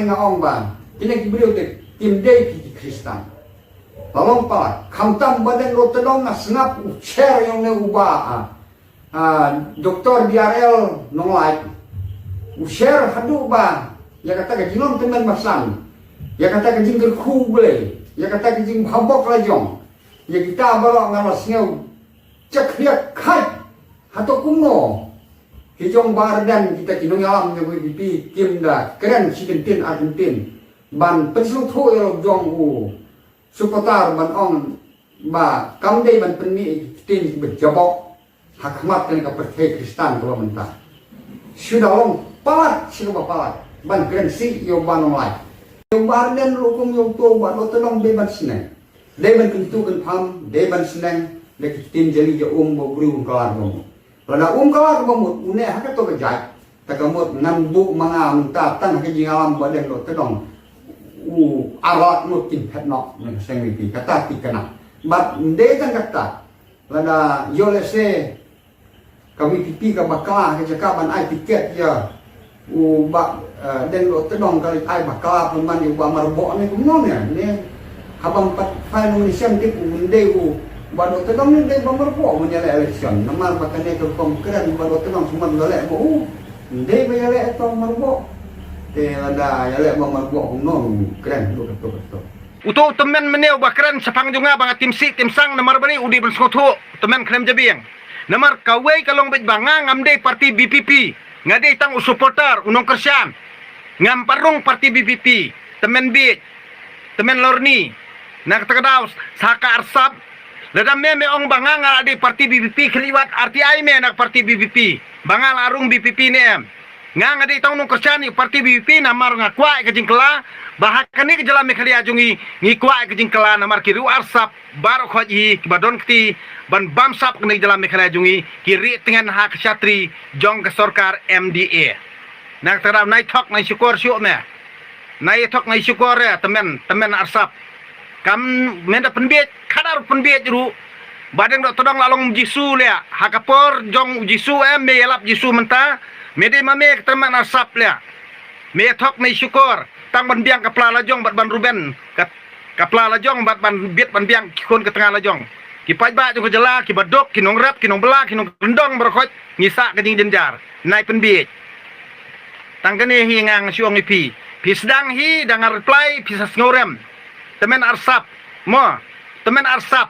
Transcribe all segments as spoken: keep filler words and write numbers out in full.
Nga ong ba kine ki briew te kim dei ki Khristan. La long palat, khamtam ba dang Rohtadong nga sngap u sher ïong ne u ba, ah, ah, Doktor D R L Nonglait. U sher haduh ba ïa kata ka jinglong tymmen basan, ïa kata ka jingkyrkhu U Blei, ïa kata ka jingbhabok lajong, ïa kita baroh nga la sngew chakriak khait. Hato kumno ki jong Bah Ardent, kita ki nongïalam jong VPP kim da kren shi kyntien ar kyntien ban pynsngewthuh ïa la jong u supporter ban ong ba kam dei ban pynmih ki ktien kiba jaboh ha khmat kane ka pyrthei Khristan kaba mynta. Shu da long palat shi kaba palat ban kren shi ïa u Bah Nonglait. Ïa u Bah Ardent ruh kum ïa uto, Bah Rohtadong dei ban sneng, dei ban kyntu kynpham, dei ban sneng da ki ktien jali ïa um ba u briew um kylla kaba mut. Lada um kylla kaba mut, une ha kato ka jait, ta ka mut ngan buh ma nga mynta tang ha ka jingïalam ba dang Rohtadong u ar lak ngut kin phet noh na ka seng VPP, kata ki kynnoh. Bad ym dei tang kata, lada ïoh lehse ka VPP ka bakla ha ka jaka ban ai tiket ïa u Bah, eh, dang Rohtadong, ka leit ai bakla pynban ïa u Bah Marbok ne kumno ne, ne haba ym pat phai nomination te u ym dei u Bah Rohtadong, ne dei Bah Marbok ban ïaleh election. Namar ba kane ka rukom kren u Bah Rohtadong sumar ym da leh ma u, ym dei ba ïaleh ïa u Bah Marbok. Te lada ïaleh Bah Marbok kumno kren ruh kato kato. Uto u tymmen mynne uba kren shaphang jong nga ba nga tim sih tim sang, namar balei u dei ban sngewthuh u tymmen khlem jabieng. Namar kawei ka long beit ba nga ngam dei parti VPP, nga dei tang u supporter, u nongkyrshan. Ngam pat rung parti VPP, tymmen bieit, tymmen lorni. Na kata ka daw sa ka arsap, lada me me ong ba nga nga la dei parti VPP, khlieh wat RTI me na ka parti VPP ba nga la rung VPP ne em. Nga nga dei tang u nongkyrshan ïa ka parti VPP namar nga kwah ïa ka jingkylla ba ha kane ka jylla Meghalaya jong ngi, ngi kwah ïa ka jingkylla namar ki riew arsap baroh khoit hi kiba don kti ban bamsap kane ka jylla Meghalaya jong ngi, ki rieh tngen ha ka shatri jong ka sorkar MDA. Na kata ka daw nai thok nai shukor shuh me. Nai thok nai shukor ïa tymmen, tymmen arsap. Kam men da pynbieit, khadar pynbieit ruh. Ba dang Rohtadong la long Jisu leh. Ha ka por jong u Jisu em, me ïalap Jisu mynta. Me dei ma me ka tymmen arsap leh. Me thok me shukor tang ban biang ka pla lajong bad ban ruben ka, ka pla lajong bad ban bit ban biang ki khun ka tnga lajong. Ki paidbah jong ka jylla, kiba duk, ki nongrep, ki nongbylla, ki nongkyndong baroh khoit, ngi sah ka jingjynjar. Nai pynbieit. Tang kane hi nga nga shu ong ïa phi. Phi sdang hi da nga reply, phi sa sngewrem. Tymmen arsap. Mo. Tymmen arsap.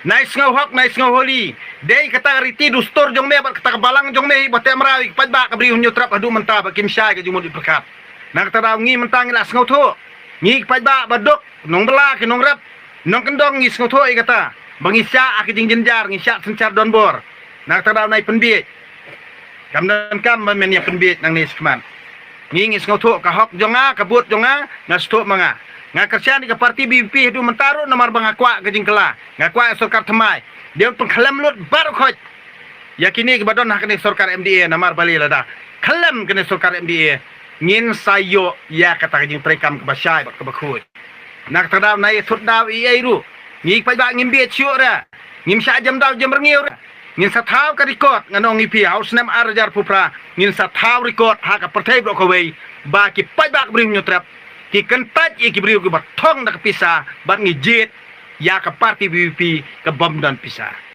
Nai sngewhok, nai sngewholi. Dei kata ka riti dustur jong me bad kata ka balang jong me hi ba teh mraw ïa ki paidbah ka Bri u Hynñiewtrep haduh mynta ba kim shai ka jingmut jingpyrkhat. Na kata daw ngi mynta ngi la sngewthuh. Ngi ki paidbah ba duk, nongbylla ki nongrep, nongkyndong ngi sngewthuh ïa kata ba ngi shah ha ka jingjynjar, ngi shah synshar donbor. Na kata daw nai pynbieit. Kam donkam ba men ïa pynbieit nangne shakhmat. Ngi ngi sngewthuh ka hok jong nga, ka vote jong nga, nga sngewthuh ma nga. Nga kyrshan ïa ka parti VPP haduh mynta ruh namar ba nga kwah ka jingkylla, nga kwah ïa sorkar thymmai. Dei ban pynkhlem lut baroh khoit ïa kine kiba don ha kane sorkar MDA namar balei lada khlem kane sorkar MDA ngin sa ïoh ïa kata ka jingtreikam kaba shai bad kaba khuid. Na kata daw nai thut daw ei ei ruh. Ngi paidbah ngim bieit shuh re. Ngim shah jem daw jem rngiew re. Ngin sa thaw ka record, ngan ong ïa phi, ha u snem ar hajar arphew phra ngin sa thaw record ha ka pyrthei baroh kawei ba ki paidbah ka Bri u Hynñiewtrep ki kyntait ïa ki briew kiba thong da ka pisa bad ngi jied ïa ka parti VPP kabym don pisa.